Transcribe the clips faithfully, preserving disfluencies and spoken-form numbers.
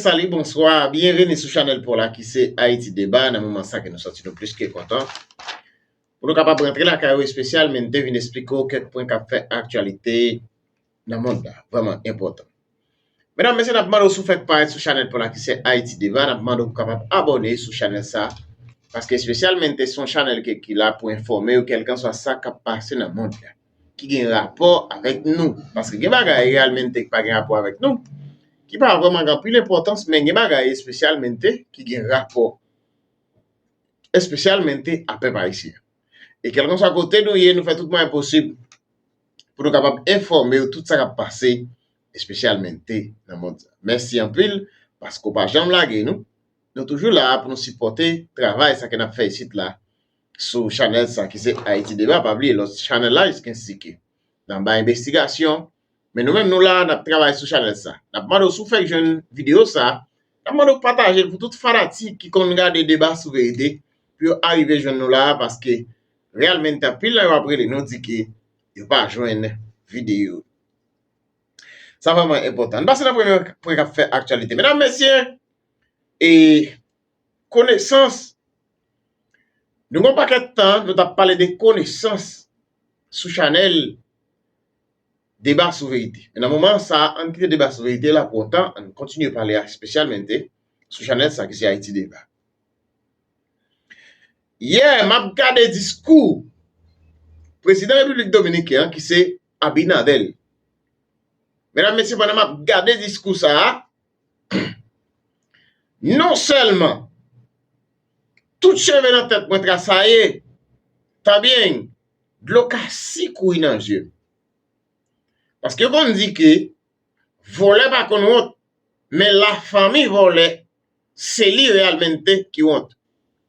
Salut, bonsoir, byenveni sou chanèl pa w la ki se Haïti Débat. Nan moman sa ke nou sòti, nou plis ke kontan pou nou kapab rantre lakay ou, espesyalmente vin eksplike w kèk pwen k ap fè aktyalite nan mond la. Vrèman enpòtan. Medam, mesye, n ap mande w si w fèk parèt sou chanèl pa w la ki se Haïti Débat, n ap mande w pou kapab abòne sou chanèl sa, paske espesyalmente se yon chanèl ke, ki la pou enfòme w kèlkanswa sa k ap pase nan mond la, ki gen rapò avèk nou. Paske gen bagay reyèlmente ki pa gen rapò avèk nou, ki pa vrèman gen anpil enpòtans, men gen bagay espesyalmente ki gen rapò, espesyalmente a pèp ayisyen. E kèlkanswa kote nou ye, nou fè tout mwayen posib pou nou kapab enfòme w tout sa k ap pase, espesyalmente nan mond sa. Mèsi anpil, paske w pa janm lage nou. Nou toujou la pou nou sipòte travay sa ke n ap fè isit la sou chanèl sa ki se Haïti Débat. Pa bliye lòt chanèl la, Jiskensike. N ap bay envestigasyon, men nou menm nou la, n ap travay sou chanèl sa. N ap mande w si w fèk jwenn videyo sa, n ap mande w pataje l pou tout fanatik ki konn gade Deba sou Verite, pou yo arive jwenn nou la, paske reyèlmente anpil nan yo ap rele nou di ke yo pa jwenn videyo. Sa vrèman enpòtan. N pase nan premye pwen k ap fè aktyalite. Medam, mesye, e konesans, nou gen yon pakèt tan, nou t ap pale de konesans sou chanèl Deba sou Verite. Men nan moman sa, ann kite Deba sou Verite la pou yon tan, ann kontinye pale a espesyalmente sou chanèl sa ki se Haïti Débat. Yè, m ap gade diskou prezidan Repiblik Dominiken an ki se Abinader. Medam, mesye, pandan m ap gade diskou sa a, non sèlman tout cheve nan tèt mwen trasaye, tabyen, dlo kasi kouri nan je m. Paske yo konn di ke vòlè pa konn wont, men lafanmi vòlè, se li reyèlmente ki wont.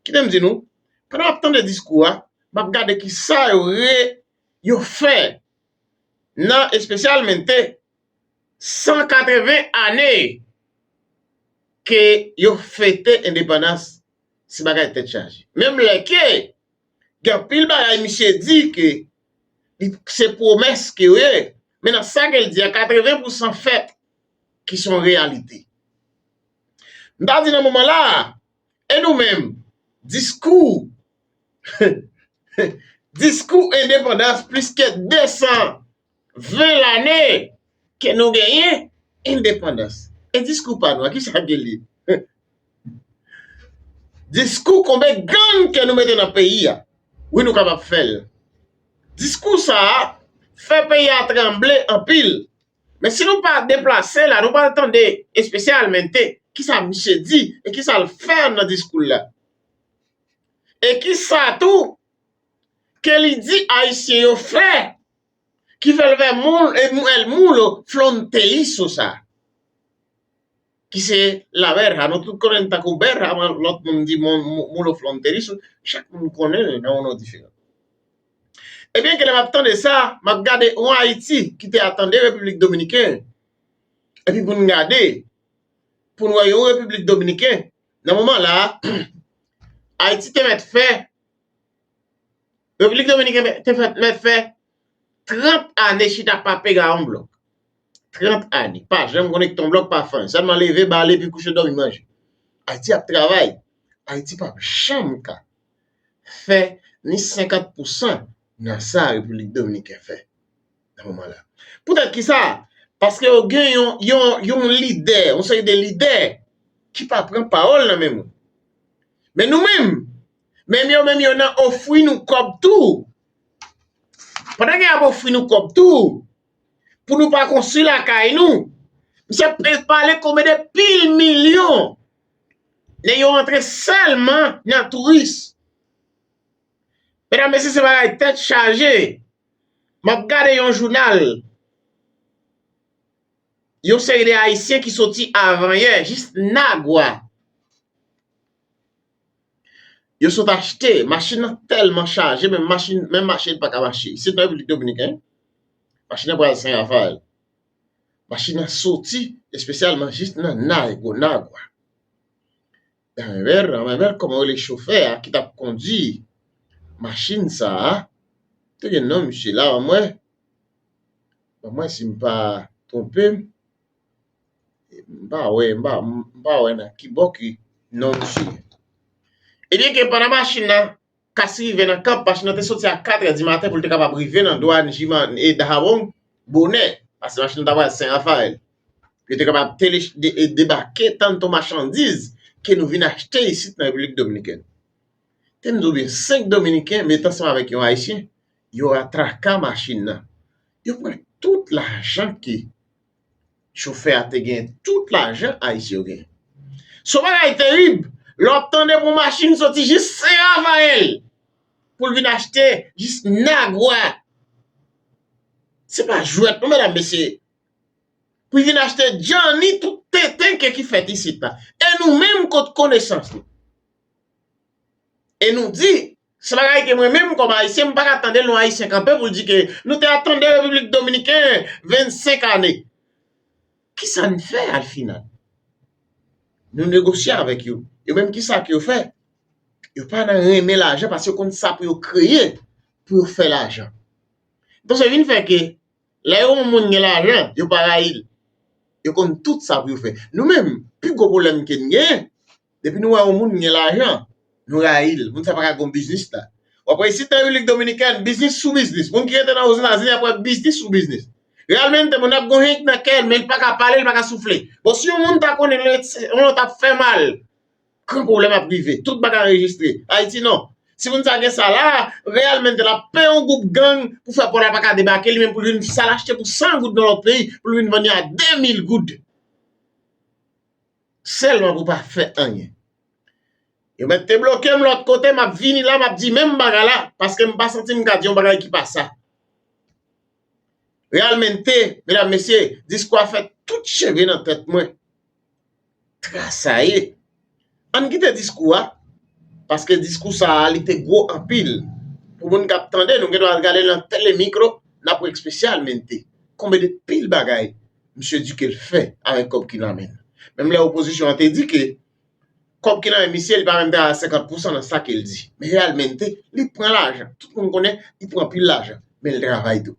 Kite m di nou, pandan m ap tande diskou a, m ap gade ki sa yo re, yo fè nan espesyalmente san katreven ane ke yo fete endepandans, se bagay tèt chaje. Menm lè ke gen anpil bagay misye di ke li, se pwomès ke yo ye, men nan sa ke l di a, katreven pousan fèt ki se yon reyalite. M ta di nan moman la, e nou menm, diskou, diskou endepandans plis ke de san ven lane ke nou genyen endepandans. E diskou pa nou a, ki sa ke li? Diskou konbe gang ke nou mete nan peyi a. Wi, nou kapab fè l. Diskou sa a fè peyi a tranble anpil. Men si nou pa deplase la, nou pral tande espesyalmente ki sa misye di e ki sa l fè nan diskou l la. E ki sa tou ke li di Ayisyen yo fè, ki fè l fè moun, e mou-, el mulo fronterizo sa. Ki se la verja, nou tout konnen tankou berja, men lòt moun di moun, mou-, mulo fronterizo, chak moun konnen l nan yon non diferan. Ebyen, ke lè m ap tande sa, m ap gade yon Ayiti ki te atande Repiblik Dominiken, epi pou n gade, pou n wè yon Repiblik Dominiken, nan moman la, Ayiti te mèt fè, Repiblik Dominiken te fè, mèt fè trant ane chita pa pega yon blòk. Trant ane. Pa janm konnen yon blòk pa fann. Sèlman leve, bale, epi kouche, dòmi, manje. Ayiti ap travay. Ayiti p ap janm ka fè ni senkant pousan nan sa Repiblik Dominiken fè nan moman la. Poutèt ki sa? Paske yo gen yon, yon, yon lidè, yon seri de lidè ki pa pran pawòl nan men moun. Men nou menm, menm yo, menm yo nan ofri nou kòb tou. Pandan ke y ap ofri nou kòb tou, pou nou pa konstwi lakay nou, misye pe-, pale konbyen de pil milyon nèg yo antre sèlman nan touris. Medam, mesye, se bagay tèt chaje. M ap gade yon jounal, yon seri de Ayisyen ki soti avanyè, jis Nagwa. Yo sot achte, machin nan tèlman chaje, menm machin, menm machin pa ka mache. Isit nan Repiblik Dominiken, machin nan pral Sen Rafayèl. Machin nan soti espesyalman jis nan Nagwa, Nagwa. Anmèbèl, anmèbèl, kòman rele chofè a ki t ap kondui machin sa a? Te gen non misye la, ban mwen. Ban mwen, si m pa twonpe m. M pa wè, m pa, m pa wè nan ki bò ki non misye ye. Ebyen ke pandan machin nan kas rive nan Kanp, machin nan te soti a katrè di maten pou l te kapab rive nan dwàn Jiman e Dajabón bonè, paske machin nan ta pral Sen Rafayèl. Yo te kapab tele, de, e debake tanto machandiz ke nou vin achte isit nan Repiblik Dominikèn. Te m di w byen, senk Dominiken met ansanm avèk yon Ayisyen, yo atraka machin nan. Yo pran tout lajan ke chofè a te gen, tout lajan Ayisyen yo gen. Se yon bagay terib, lè w ap tande pou machin soti jis Sen Rafayèl pou l vin achte jis Nagwa. Se pa jwèt non, medam, mesye. Pou l vin achte djanni tout tenten ke ki fèt isit la. E nou menm kot konesans nou. E nou di, se bagay ke mwen menm kòm Ayisyen, m pa ka tande l yon Ayisyen kanpe pou l di ke nou te ap tande Repiblik Dominiken vennsenk ane. Kisa n fè al final? Nou negosye avèk yo. Yo menm kisa ke yo fè? Yo pa nan renmen lajan paske yo konn sa pou yo kreye pou yo fè lajan. Donk, se vin fè ke lè yon moun gen lajan, yo pa rayi l. Yo konn tout sa pou yo fè. Nou menm, pi gwo pwoblèm ke n genyen, depi nou wè yon moun gen lajan, nou rayi l. Moun sa pa ka gon biznis la. W ap wè isit nan Repiblik Dominikèn, biznis sou biznis. Moun ki rete nan Ozetazini ap wè biznis sou biznis. Realmente, moun ap gon henk nan kè l, men l pa ka pale, l pa ka soufle. Bon, si yon moun ta konnen yon lòt ap fè mal, gran pwoblèm ap rive. Tout bagay anrejistre. Ayiti, non. Si moun sa gen sa la, realmente l ap peye yon gwoup gang pou fè pò la pa ka debake, li menm pou l vin sa l achte pou san goud nan lòt peyi, pou l vin vann li a de mil goud. Sèlman pou pa fè anyen. Yo mèt te bloke m lòt kote, m ap vini la, m ap di menm bagay la, paske m pa santi m ka di yon bagay ki pa sa. Realmente, medam, mesye, diskou a fè tout cheve nan tèt mwen trasaye. Ann kite diskou a, paske diskou sa a, li te gwo anpil. Pou moun k ap tande, nou gen dwa al gade nan Telemikro, n ap wè espesyalmente konbyen de pil bagay misye di ke l fè avèk kòb ki nan men l. Menm lè opozisyon an te di ke kòb ki nan men misye, li pa menm ta a senkant pousan nan sa ke l di. Men realmente, li pran lajan. Tout moun konnen, li pran pil lajan. Men l travay tou.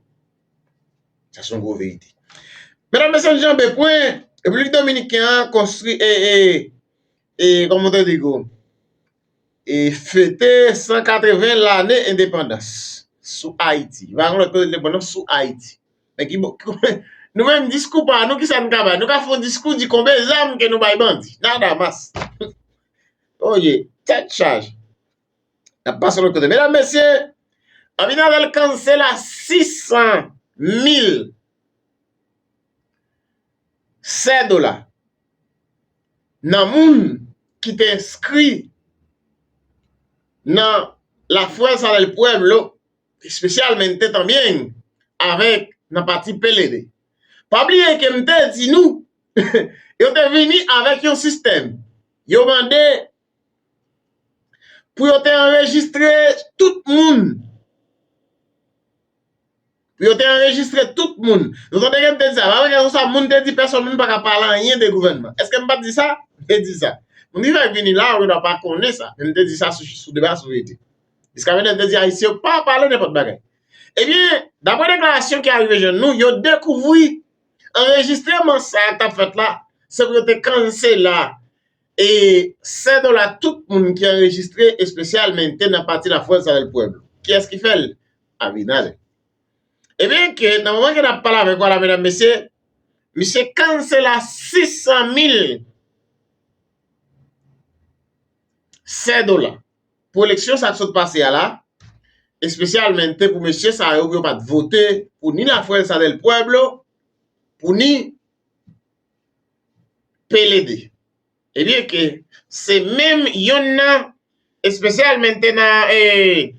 Sa se yon gwo verite. Medam, mesye, n janbe pwen, Repiblik Dominiken an konstwi, e, e, e, kòman te di, e, fete san katreven lane endepandans sou Ayiti. Pa gen lòt kote endepandans sou Ayiti. Men ki bon, nou menm diskou pa nou, kisa n ka bay? Nou ka fè yon diskou, di konbyen zam ke nou bay bandi. Nada mas. Oye, tèt chaje. N ap pase lòt kote. Medam, mesye, Abinader kanse la sis san mil sè dola nan moun ki te enskri nan la Fuerza del Pueblo, espesyalmente también avèk nan pati P L D. Pa bliye ke m te di nou, yo te vini avèk yon sistèm. Yo mande pou yo te anrejistre tout moun. Pou yo te anrejistre tout moun. Nou tande ke m te di sa. Pa gen konsa, moun te di pèsonn, moun pa ka pale anyen de gouvènman. Èske m pa t di sa? M te di sa. Moun ki fèk vini la, yo dwa pa konnen sa. Men m te di sa sou, sou deba souverènte. Jiska mentnan, m te di Ayisyen yo pa pale nenpòt bagay. Ebyen, daprè deklarasyon ki arive jwenn nou, yo dekouvri anrejistreman sa k t ap fèt la, se pou yo te kanse la e sè dola tout moun ki anrejistre espesyalmente nan pati la Fuerza del Pueblo. Kiyès ki fè l? Abinader. Ebyen ke, nan moman ke n ap pale avèk ou la, medam, mesye, misye kanse la sis san mil sè dola pou eleksyon sa k sot pase a la, espesyalmente pou mesye sa yo, pou yo pa t vote pou ni la Fuerza del Pueblo, pou ni P L D. Ebyen ke se menm yonn nan, espesyalmente nan, e,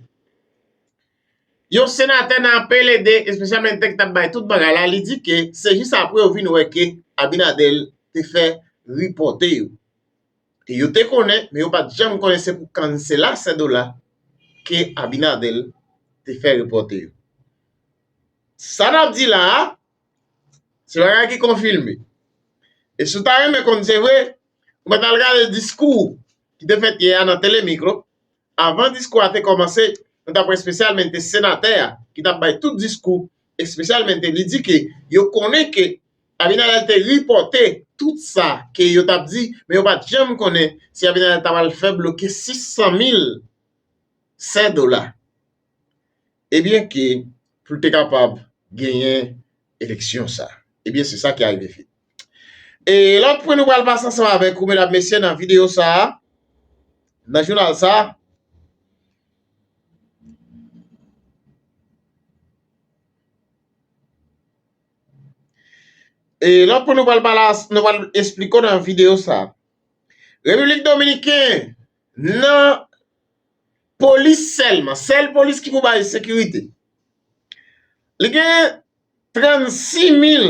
yon senatè nan P L D, espesyalmente ki t ap bay tout bagay la, li di ke se jis apre yo vin wè ke Abinader te fè ripòte yo. E yo te konnen, men yo pa t janm konnen se pou kanse la sè dola ke Abinader te fè ripòte yo. Sa n ap di la a, se bagay ki konfime. E si w ta renmen konn se vre, ou mèt al gade diskou ki te fèt yè a nan Telemikro. Avan diskou a te kòmanse, nou t ap wè espesyalmente senatè a ki t ap bay tout diskou, espesyalmente li di ke yo konnen ke Abinader te ripòte tout sa ke yo t ap di, men yo pa t janm konnen si Abinader ta pral fè bloke sis san mil sè dola. Ebyen ke pou l te kapab genyen eleksyon sa. Ebyen, se sa ki arive fèt. E lòt pwen nou pral pase ansanm avèk ou, medam, mesye, nan videyo sa a, nan jounal sa a. E lòt pwen nou pral pale, nou pral esplike w nan videyo sa a. Repiblik Dominiken, nan polis sèlman, sèl polis ki pou bay sekirite. Li gen trannsis mil,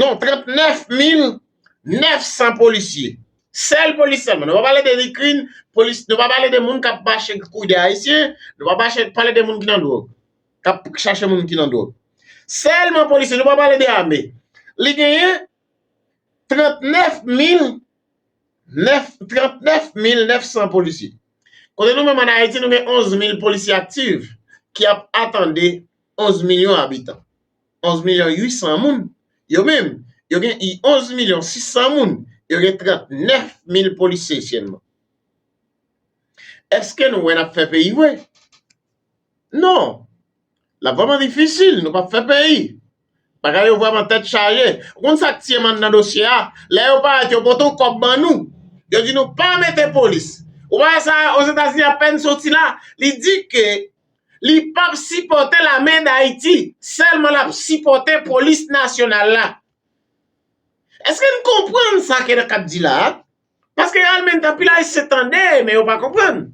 non, trannèf mil nèf san polisye. Sèl polis sèlman. Nou pa pale de likrin, polis, nou pa pale de moun k ap mache kouri dèyè Ayisyen, nou pa mache, pale de moun ki nan dwòg, k ap chache moun ki nan dwòg. Sèlman polisye, nou pa pale de ame. Li genyen trannèf mil nèf, trannèf mil nèf san polisye. Kote nou menm ann Ayiti, nou gen onz mil polisye aktif ki ap atande onz milyon abitan. Onz milyon uit san moun. Yo menm, yo gen i onz milyon sis san moun. Yo gen trannèf mil polisye sèlman. Èske nou wè n ap fè peyi vre? Non. L ap vrèman difisil, nou p ap fè peyi. Bagay yo vrèman tèt chaje. Ou konn sa k tiye m anndan dosye a? Lè yo parèt, yo pote yon kòb ban nou. Yo di nou pa mete polis. Ou pa wè sa, Ozetazini apèn soti la, li di ke li p ap sipòte lame d Ayiti, sèlman l ap sipòte polis nasyonal la. Èske n konprann sa ke n ap di la a? Paske reyèlman, anpil Ayisyen tande, men yo pa konprann.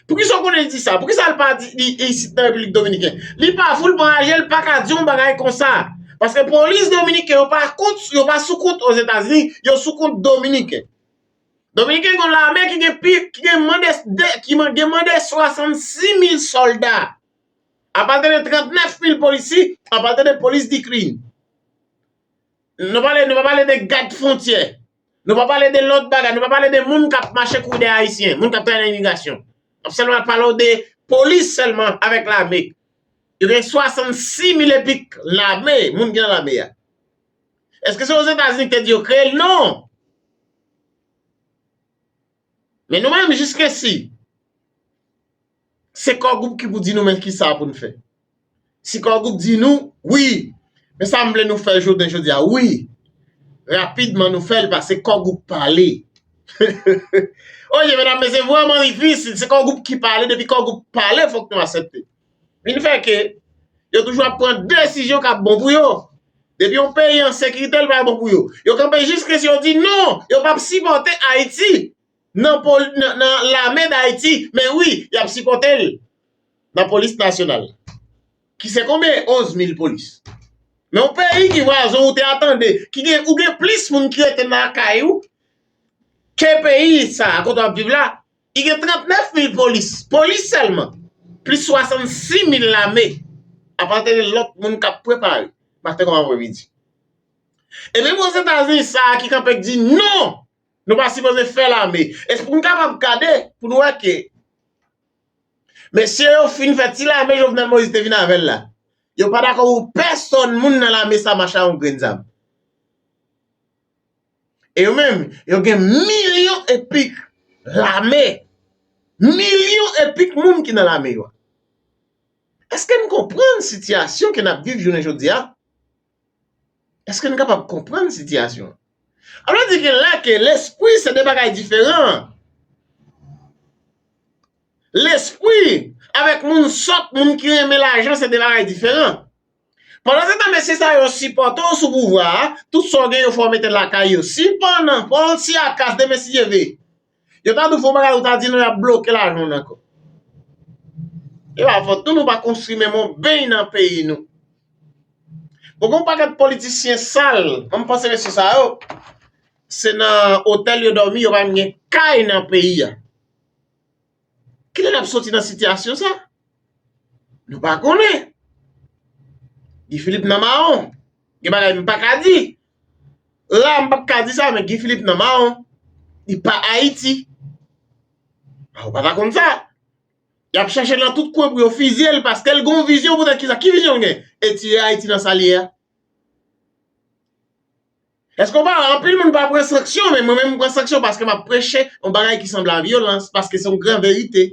Poukisa w konnen li di sa? Poukisa l pa di li isit nan Repiblik Dominiken? Li pa fou, l pa aje, l pa ka di yon bagay konsa. Paske polis dominiken yo pa kont, yo pa sou kont Ozetazini, yo sou kont dominiken. Dominiken gen yon lame ki gen pi, ki gen mande, de, ki man, gen mande swasannsis mil sòlda. Apatè de trannèf mil polisye, apatè de polis dikrin. Nou pale, nou pa pale de gad fwontyè. Nou pa pale de lòt bagay. Nou pa pale de moun k ap mache kouri dèyè Ayisyen, moun k ap travay nan imigrasyon. N ap sèlman pale w de polis sèlman avèk lame. Yo gen swasannsis mil epi k lame, moun ki nan lame a. Èske se Ozetazini ki te di yo kreye l? Non! Men nou menm, jiskesi, se Core Group ki pou di nou men kisa pou n fè. Si Core Group di nou, wi, men sa m vle nou fè jounen jodi a, wi, rapidman nou fè l, paske Core Group pale. Oke, medam, mesye, vrèman difisil, se Core Group ki pale, depi Core Group pale, fòk nou aksepte. Vin fè ke yo toujou ap pran desizyon k ap bon pou yo. Depi yon peyi an sekirite, l pa bon pou yo. Yo kanpe jiskesi yo di non, yo p ap sipòte Ayiti nan, nan, nan lame d Ayiti. Men wi, y ap sipòte l nan polis nasyonal, ki se konbyen? Onz mil polis. Men yon peyi ki vwazen w, ou te atande, ki gen, ou gen plis moun ki rete nan lakay ou ke peyi sa a kote w ap viv la, li gen trannèf mil polis, polis sèlman, plis swasannsis mil lame, apatè de lòt moun k ap prepare maten kòm apremidi. E menm Ozetazini sa a ki kanpe k di non, nou pa sipoze fè lame. E pou n kapab gade, pou n wè ke mesye yo fin fè ti lame Jovenel Moïse te vin avè l la. Yo pa dakò pou pèsòn moun nan lame sa mache a yon grenn zam. E yo menm, yo gen milyon epi k lame. Milyon epi k moun ki nan lame yo a. Èske n konprann sitiyasyon ke n ap viv jounen jodi a? Èske n kapab konprann sitiyasyon an? An vle di gen lè ke lespri se de bagay diferan. Lespri avèk moun sòt, moun ki renmen lajan, se de bagay diferan. Pandan se tan, mesye sa yo sipòte w sou pouvwa a, tout sa w gen yo fè w mete lakay yo. Si pandan, pa yon ti akas demen si Dye vle. Yo ta di w fè yon bagay, ou ta di non, y ap bloke lajan w nan kò. E pa fòt nou, nou pa konstwi menm yon beny nan peyi nou. Bon, gen yon pakèt politisyen sal, mwen panse mesye sa yo, se nan otèl yo dòmi, yo pa menm gen kay nan peyi a. Kilè n ap soti nan sitiyasyon sa? Nou pa konnen. Guy Philippe nan mawon. Gen bagay m pa ka di. La, m p ap ka di sa, men Guy Philippe nan mawon. Li pa Ayiti. A, ou pa ta konn sa. Y ap chèche l nan tout kwen pou yo fizye l, paske l gen yon vizyon poutèt kisa? Ki vizyon l gen? Etire Ayiti nan sa l ye a. Èske w pa wè, anpil moun pa pran sanksyon, men mwen menm m pran sanksyon paske m ap preche yon bagay ki sanble a vyolans, paske se yon gran verite.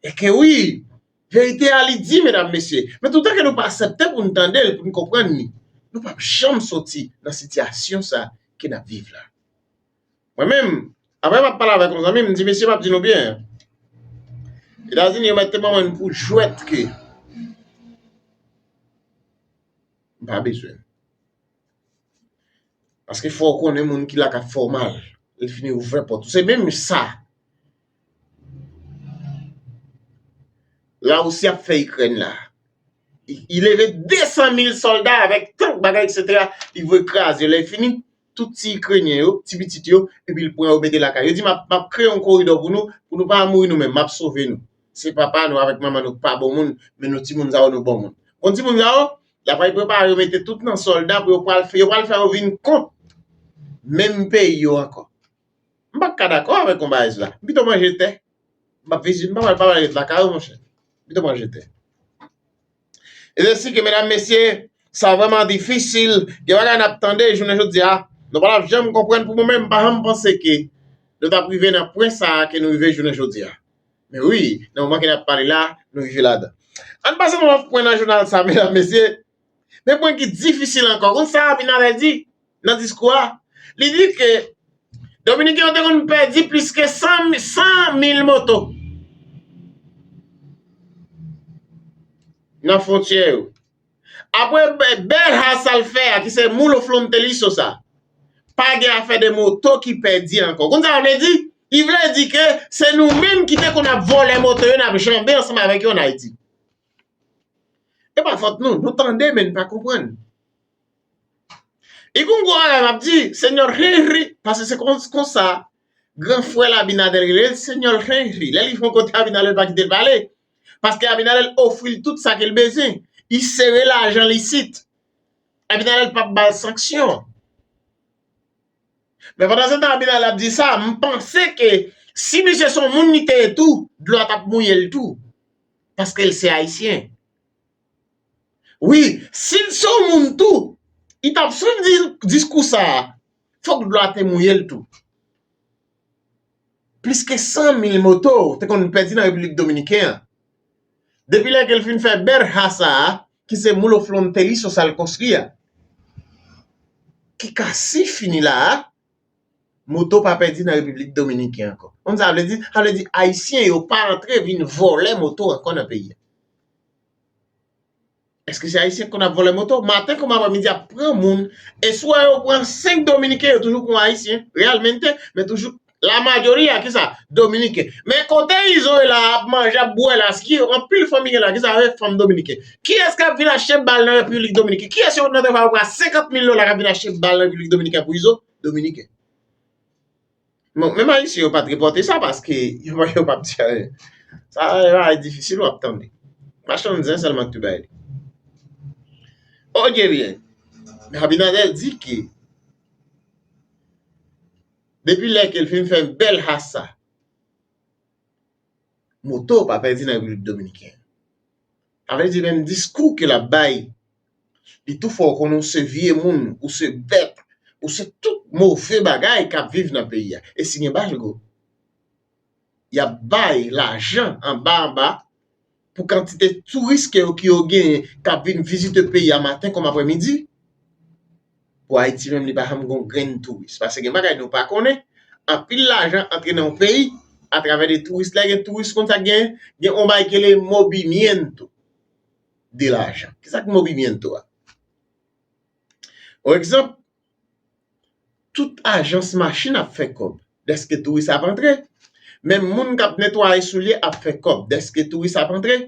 E ke wi, verite a li di, medam, mesye. Men toutan ke nou pa aksepte pou n tande l, pou n konprann li, nou p ap janm soti nan sitiyasyon sa ke n ap viv la. Mwen menm, apre m ap pale avèk yon zanmi, m di, mesye, m ap di nou byen. Etazini, yo mèt te ban mwen pou jwèt ke m pa bezwen. Paske fò w konnen moun ki la k ap fè w mal. Li fini ouvè pòt ou. Se menm sa Larisi ap fè Ikrèn la. Li, li leve de san mil sòlda avèk tank, bagay, etsetera. Li voye kraze. Lè fini, tout ti Ikrenyen yo, ti pitit yo, epi l pran yo mete lakay. Yo di, m ap, m ap kreye yon koridò pou nou, pou nou pa mouri nou menm, m ap sove nou. Se papa nou avèk manman nou k pa bon moun, men nou timoun sa yo, nou bon moun. Konn timoun sa yo, l ap al prepare yo mete tout nan sòlda pou yo pral fè, yo pral fè yo vin kont menm peyi yo ankò. M p ap ka dakò avèk yon bagay sila. M pito manje tè. M p ap vizit, m p ap al pa ret lakay ou, monchè. M pito manje tè. E se si ke, medam, mesye, sa vrèman difisil. Gen bagay n ap tande jounen jodi a, nou pa t ap janm konprann pou mwen menm, m pa janm panse ke nou t ap rive nan pwen sa a ke nou rive jounen jodi a. Men wi, nan moman ke n ap pale la, nou rive ladan. Ann pase nan lòt pwen nan jounal sa, medam, mesye. Men pwen ki difisil ankò. Konn sa Abinader di nan diskou a? Li di ke Dominiken yo te konn pèdi plis ke san, san mil moto nan fwontyè yo. Apre bè-, bèl hasa l fè a, ki se Mulo Fronterizo sa, pa gen afè de moto ki pèdi ankò. Konn sa vle di? Li vle di ke se nou menm ki te konn ap vòlè moto yo, n ap janbe ansanm avèk yo ann Ayiti. E pa fòt nou, nou tande, men n pa konprann. E gon gwo bagay m ap di, Señor Henry, paske se kon-, konsa, gran frè l Abinader rele l, Señor Henry. Lè li fè yon kote Abinader pa kite l pale, paske Abinader ofri l tout sa ke l bezwen. Li sere lajan lisit. Abinader p ap ba l sanksyon. Men pandan se tan Abinader ap di sa, m panse ke si misye se yon moun li te ye tou, dlo a t ap mouye l tou. Paske l se ayisyen. Wi, si l se yon moun tou, li t ap swiv di-, diskou sa a. Fòk dlo a te mouye l tou. Plis ke san mil moto te konn pèdi nan Repiblik Dominiken an. Depi lè ke l fin fè bèl hasa a, ki se Mulo Fronterizo sa l konstwi a, ki kasi fini la a, moto pa pèdi nan Repiblik Dominiken ankò. Konn sa vle di? Sa vle di Ayisyen yo pa antre vin vòlè moto ankò nan peyi a. Èske se Ayisyen k konn ap vòlè moto? Maten kòm aprèmidi ap pran moun, e si w wè yo pran senk Dominiken, yo toujou pran Ayisyen, realmente, men toujou, la majori a, kisa? Dominiken. Men kote Izo ye la, ap manje, ap bwè la, ki anpil fanmi gen la, kisa? Avèk fanm Dominiken. Kiyès k ap vin achte bal nan Repiblik Dominiken? Kiyès yo nan travay yo pran senkant mil dola k ap vin achte bal nan Repiblik Dominiken pou Izo? Dominiken. Bon, menm Ayisyen yo pa t repòte sa paske yo pa, yo p ap di anyen. Sa, e bagay difisil w ap tande. Machann zen sèlman ki bay li. Ok, byen. Men Abinader di ke depi lè ke l fin fè bèl hasa, moto pa pèdi nan Repiblik Dominiken. Sa vle di menm diskou ke l ap bay, li tou fè w konnen w se vye moun, ou se bèt, ou se tout move bagay k ap viv nan peyi a. E si gen bagay, y ap bay lajan anba anba pou kantite touris ke yo, ke yo genyen k ap vin vizite peyi a maten kòm aprèmidi. Pou Ayiti menm, li pa janm gon grenn touris. Paske gen bagay nou pa konnen, anpil lajan antre nan yon peyi atravè de touris. Lè gen touris konsa, gen, gen yon bagay ki rele movimiento de lajan. Kisa ki movimiento a? Yon egzanp, tout ajans machin ap fè kòb dèske touris ap antre. Menm moun k ap netwaye soulye ap fè kòb dèske touris ap antre.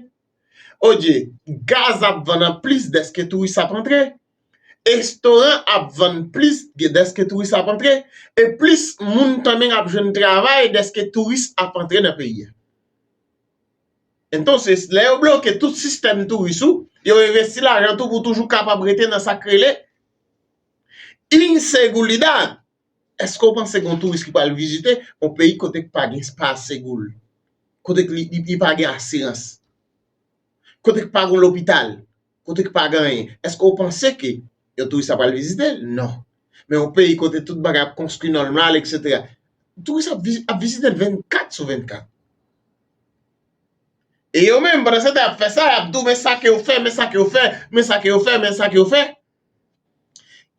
Odye, gaz ap vann an plis dèske touris ap antre. Restoran ap vann plis dèske touris ap antre. E plis moun tanmen ap jwenn travay dèske touris ap antre nan peyi a. Entonces, lè yo bloke tout sistèm touris ou, yo envesti lajan tou pou toujou kapab rete nan sa k rele inseguridad. Èske w panse gen yon touris ki pral vizite yon peyi kote k pa gen pa segou? Kote k li, li, li pa gen asirans? Kote k pa gen lopital? Kote k pa gen anyen? Èske w panse ke yon touris ap pral vizite l? Non. Men yon peyi kote tout bagay ap konstwi nòmal, etsetera. Touris ap, vi- ap vizite l vennkat sou vennkat. E yo menm, pandan se tan y ap fè sa, y ap di w, men sa ke yo fè, men sa ke yo fè, men sa ke yo fè, men sa ke yo fè.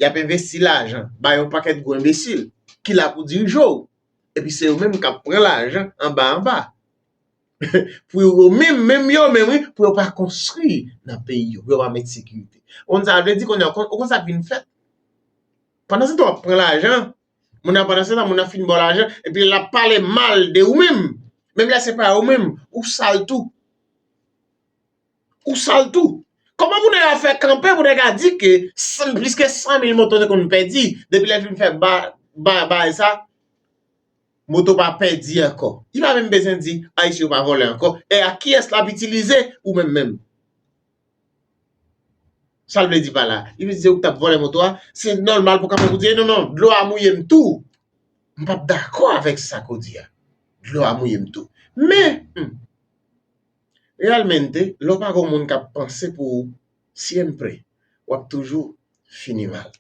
Y ap envesti lajan, ba yon pakèt gwo enbesil, ki la pou dirije w. Epi se yo menm k ap pran lajan anba anba. Pou yo menm, menm yo menm, wi, pou yo pa konstwi nan peyi yo, pou yo pa met sekirite. Ou konn sa vle di kounye a, ou konn sa k vin fèt? Pandan se tan w ap pran lajan, moun nan pandan se tan, moun nan fin ba w lajan, epi l ap pale mal de ou menm. Menm lè se pa ou menm, ou sal tou. Ou sal tou. Kòman pou nèg la fè kanpe pou nèg la di ke san- plis ke san mil moto te konn pèdi depi lè l fin fè ba, ba, bay sa? Moto pa pèdi ankò. Li pa menm bezwen di Ayisyen yo pa vòlè ankò. E a kiyès l ap itilize ou menm menm? Sa l vle di pa la? Li vle di se ou k t ap vòlè moto a? Se nòmal pou kanpe pou di, "E non, non, dlo a mouye m tou." M p ap dakò avèk sa ke w di a. Dlo a mouye m tou. Men, hmm, reyèlmente, lè w pa gen yon moun k ap panse pou ou, siempre, w ap toujou fini mal.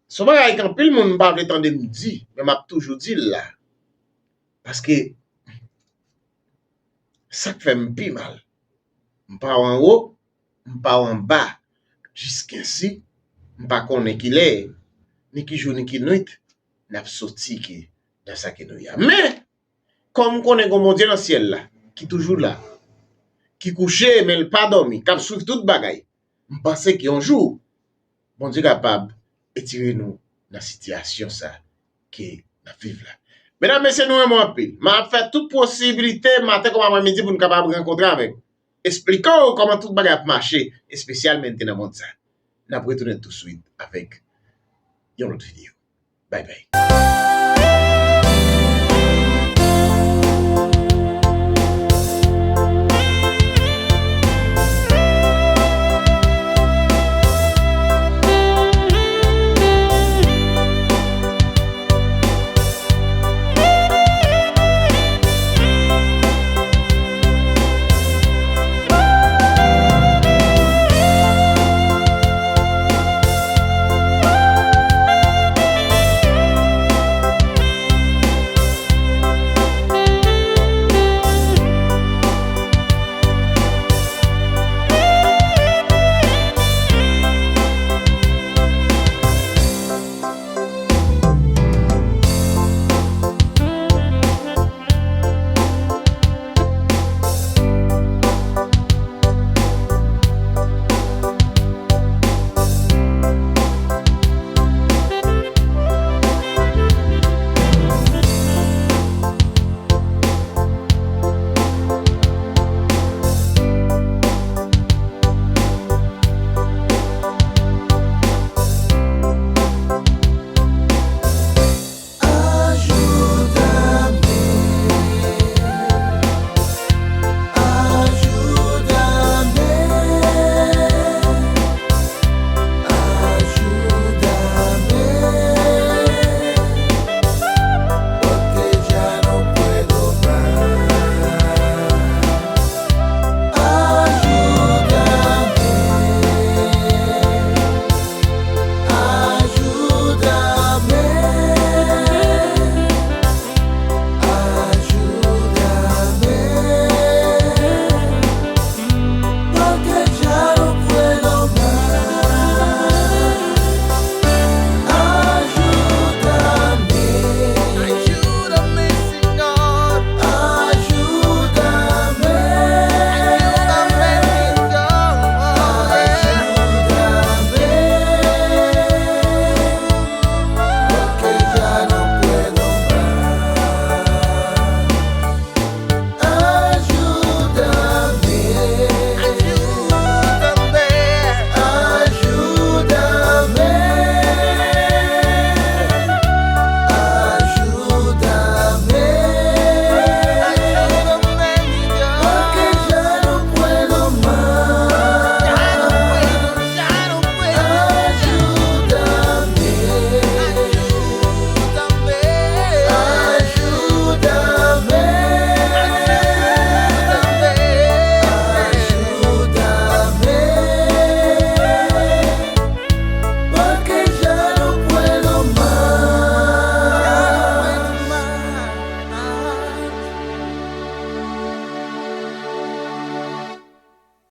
Se yon bagay ke anpil moun pa vle tande m di, men m ap toujou di l la. Paske sa k fè m pi mal. M pa w anwo, m pa w anba. Jiskensi, m pa konnen kilè, ni ki jou, ni ki nwit, n ap soti ke nan sa ke nou ye a. Men, kòm m konnen gen yon Bondye nan syèl la, ki toujou la, ki kouche, men l pa dòmi, k ap swiv tout bagay, m panse ke yon jou, Bondye kapab etire nou nan sitiyasyon sa ke n ap viv la. Medam, mesye, nou renmen w anpil. M ap fè tout posibilite, maten kòm aprèmidi, pou n kapab rankontre avèk. Eksplike w kòman tout bagay ap mache, espesyalmente nan mond sa. N ap retounen touswit avèk yon lòt videyo. Bye bye.